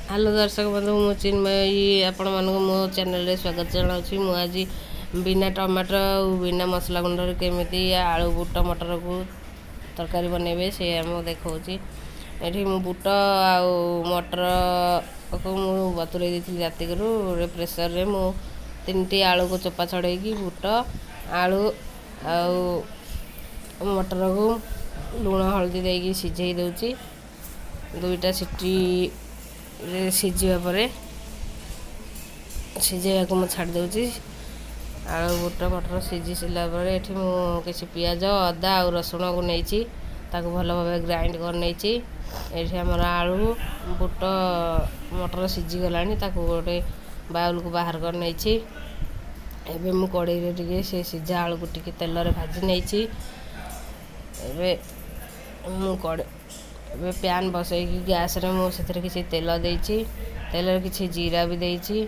Hello ଦର୍ଶକ ବନ୍ଧୁ, ମୁଁ ଚିନ୍ମୟୀ ଆପଣମାନଙ୍କୁ ମୋ ଚ୍ୟାନେଲରେ ସ୍ୱାଗତ ଜଣାଉଛି। ମୁଁ ଆଜି ବିନା ଟମାଟୋ ଆଉ ବିନା ମସଲା ଗୁଣ୍ଡରେ କେମିତି ଆଳୁ ବୁଟ ମଟରକୁ ତରକାରୀ ବନେଇବେ ସେଇଆ ମୁଁ ଦେଖାଉଛି। ଏଠି ମୁଁ ବୁଟ ଆଉ ମଟରକୁ ମୁଁ ବତୁରେଇ ଦେଇଥିଲି ରାତିକରୁ। ପ୍ରେସରରେ ମୁଁ 3ଟି ଆଳୁକୁ ଚୋପା ଛଡ଼େଇକି ବୁଟ, ଆଳୁ ଆଉ ମଟରକୁ ଲୁଣ ହଳଦୀ ଦେଇକି ସିଝେଇ ଦେଉଛି। 2ଟା ସିଟିରେ ସିଝିବା ପରେ ସିଝେଇବାକୁ ମୁଁ ଛାଡ଼ି ଦେଉଛି। ଆଳୁ ବୁଟ ମଟର ସିଝି ସାରିଲା ପରେ ଏଠି ମୁଁ କିଛି ପିଆଜ, ଅଦା ଆଉ ରସୁଣକୁ ନେଇଛି, ତାକୁ ଭଲ ଭାବେ ଗ୍ରାଇଣ୍ଡ କରିନେଇଛି। ଏଠି ଆମର ଆଳୁ ବୁଟ ମଟର ସିଝିଗଲାଣି, ତାକୁ ଗୋଟେ ବାଉଲକୁ ବାହାର କରିନେଇଛି। ଏବେ ମୁଁ କଡ଼େଇରେ ଟିକେ ସେ ସିଝା ଆଳୁକୁ ଟିକେ ତେଲରେ ଭାଜି ନେଇଛି। ଏବେ ମୁଁ ଏବେ ପ୍ୟାନ୍ ବସେଇକି ଗ୍ୟାସ୍ରେ ମୁଁ ସେଥିରେ କିଛି ତେଲ ଦେଇଛି। ତେଲରେ କିଛି ଜିରା ବି ଦେଇଛି।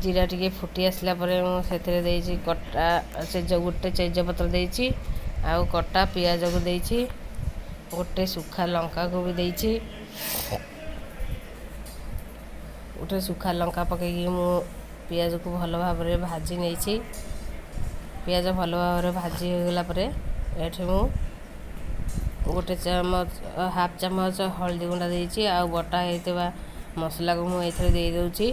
ଜିରା ଟିକେ ଫୁଟି ଆସିଲା ପରେ ମୁଁ ସେଥିରେ ଦେଇଛି କଟା ଗୋଟେ ତେଜପତ୍ର ଦେଇଛି ଆଉ କଟା ପିଆଜକୁ ଦେଇଛି, ଗୋଟେ ଶୁଖା ଲଙ୍କାକୁ ବି ଦେଇଛି। ଗୋଟେ ଶୁଖା ଲଙ୍କା ପକେଇକି ମୁଁ ପିଆଜକୁ ଭଲ ଭାବରେ ଭାଜି ନେଇଛି। ପିଆଜ ଭଲ ଭାବରେ ଭାଜି ହୋଇଗଲା ପରେ ଏଠି ମୁଁ ଗୋଟେ ଚାମଚ, ହାଫ୍ ଚାମଚ ହଳଦୀ ଗୁଣ୍ଡ ଦେଇଛି ଆଉ ବଟା ହେଇଥିବା ମସଲାକୁ ମୁଁ ଏଥିରେ ଦେଇଦେଉଛି।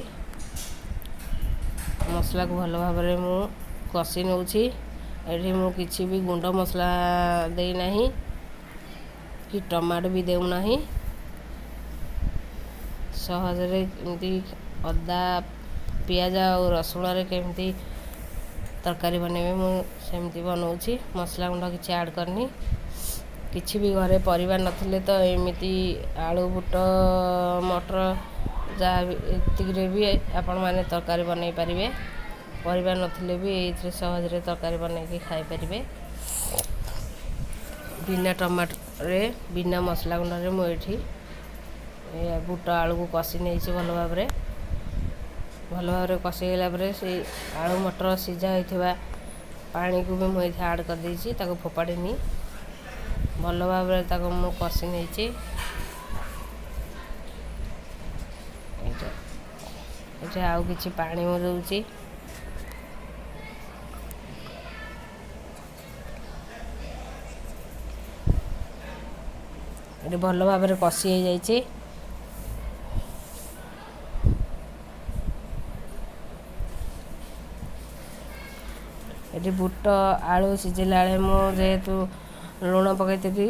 ମସଲାକୁ ଭଲ ଭାବରେ ମୁଁ କଷି ନେଉଛି। ଏଠି ମୁଁ କିଛି ବି ଗୁଣ୍ଡ ମସଲା ଦେଇନାହିଁ କି ଟମାଟୋ ବି ଦେଉନାହିଁ। ସହଜରେ ଏମିତି ଅଦା, ପିଆଜ ଆଉ ରସୁଣରେ କେମିତି ତରକାରୀ ବନେଇବେ ମୁଁ ସେମିତି ବନାଉଛି। ମସଲା ଗୁଣ୍ଡ କିଛି ଆଡ଼୍ କରିନି। କିଛି ବି ଘରେ ପରିବା ନଥିଲେ ତ ଏମିତି ଆଳୁ ବୁଟ ମଟର ଯାହା ବି ଏତିକିରେ ବି ଆପଣମାନେ ତରକାରୀ ବନେଇ ପାରିବେ। ପରିବା ନଥିଲେ ବି ଏଇଥିରେ ସହଜରେ ତରକାରୀ ବନେଇକି ଖାଇପାରିବେ। ବିନା ଟମାଟୋରେ, ବିନା ମସଲା ଗୁଣ୍ଡରେ ମୁଁ ଏଠି ବୁଟ ଆଳୁକୁ କଷି ନେଇଛି ଭଲ ଭାବରେ। ଭଲ ଭାବରେ କଷିଗଲା ପରେ ସେଇ ଆଳୁ ମଟର ସିଝା ହୋଇଥିବା ପାଣିକୁ ବି ମୁଁ ଏଠି ଆଡ଼୍ କରିଦେଇଛି, ତାକୁ ଫୋପାଡ଼ିନି। ଭଲ ଭାବରେ ତାକୁ ମୁଁ କଷି ନେଇଛି। ଏଠି ଆଉ କିଛି ପାଣି ମୁଁ ଦେଉଛି। ଏଠି ଭଲ ଭାବରେ କଷି ହେଇଯାଇଛି। ଏଠି ବୁଟ ଆଳୁ ସିଝିଲା ବେଳେ ମୁଁ ଯେହେତୁ ଲୁଣ ପକାଇଥିଲି,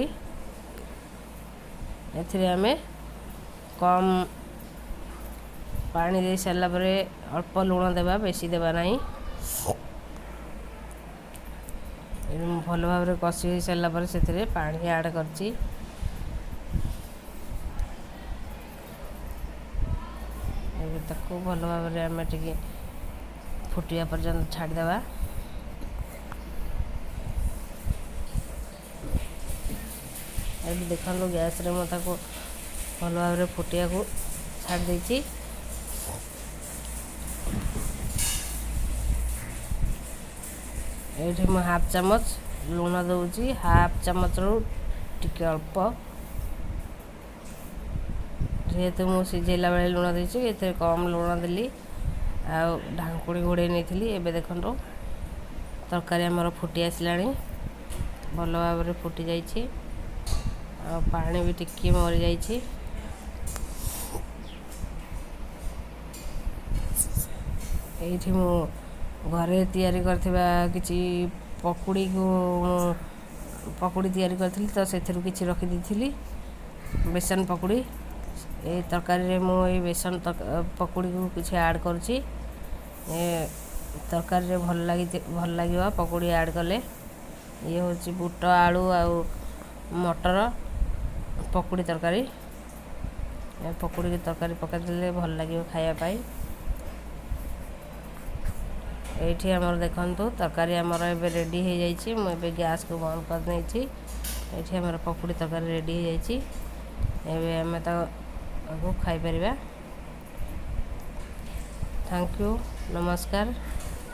ଏଥିରେ ଆମେ କମ୍ ପାଣି ଦେଇ ସାରିଲା ପରେ ଅଳ୍ପ ଲୁଣ ଦେବା, ବେଶୀ ଦେବା ନାହିଁ। ଭଲ ଭାବରେ କଷି ହେଇ ସାରିଲା ପରେ ସେଥିରେ ପାଣି ଆଡ଼୍ କରିଛି। ଏବେ ତାକୁ ଭଲ ଭାବରେ ଆମେ ଟିକେ ଫୁଟିବା ପର୍ଯ୍ୟନ୍ତ ଛାଡ଼ିଦେବା। ଏବେ ଦେଖନ୍ତୁ ଗ୍ୟାସ୍ରେ ମୁଁ ତାକୁ ଭଲ ଭାବରେ ଫୁଟିବାକୁ ଛାଡ଼ି ଦେଇଛି। ଏଇଠି ମୁଁ ହାଫ୍ ଚାମଚ ଲୁଣ ଦେଉଛି, ହାଫ୍ ଚାମଚରୁ ଟିକେ ଅଳ୍ପ। ଯେହେତୁ ମୁଁ ସିଝେଇଲା ବେଳେ ଲୁଣ ଦେଇଛି, ଏଥିରେ କମ୍ ଲୁଣ ଦେଲି ଆଉ ଢାଙ୍କୁଣୀ ଘୋଡ଼େଇ ନେଇଥିଲି। ଏବେ ଦେଖନ୍ତୁ ତରକାରୀ ଆମର ଫୁଟି ଆସିଲାଣି, ଭଲ ଭାବରେ ଫୁଟି ଯାଇଛି ଆଉ ପାଣି ବି ଟିକିଏ ମରିଯାଇଛି। ଏଇଠି ମୁଁ ଘରେ ତିଆରି କରିଥିବା କିଛି ପକୁଡ଼ିକୁ ମୁଁ ପକୁଡ଼ି ତିଆରି କରିଥିଲି, ତ ସେଥିରୁ କିଛି ରଖିଦେଇଥିଲି ବେସନ ପକୁଡ଼ି। ଏଇ ତରକାରୀରେ ମୁଁ ଏଇ ବେସନ ପକୁଡ଼ିକୁ କିଛି ଆଡ଼୍ କରୁଛି। ଏ ତରକାରୀରେ ଭଲ ଲାଗିବ ପକୁଡ଼ି ଆଡ଼୍ କଲେ। ଇଏ ହେଉଛି ବୁଟ ଆଳୁ ଆଉ ମଟର ପକୁଡ଼ି ତରକାରୀ। ଏ ପକୁଡ଼ିକି ତରକାରୀ ପକାଇଦେଲେ ଭଲ ଲାଗିବ ଖାଇବା ପାଇଁ। ଏଇଠି ଆମର ଦେଖନ୍ତୁ ତରକାରୀ ଆମର ଏବେ ରେଡ଼ି ହେଇଯାଇଛି। ମୁଁ ଏବେ ଗ୍ୟାସ୍କୁ ବନ୍ଦ କରିଦେଇଛି। ଏଇଠି ଆମର ପକୁଡ଼ି ତରକାରୀ ରେଡ଼ି ହେଇଯାଇଛି। ଏବେ ଆମେ ତାକୁ ଖାଇପାରିବା। Thank you, ନମସ୍କାର।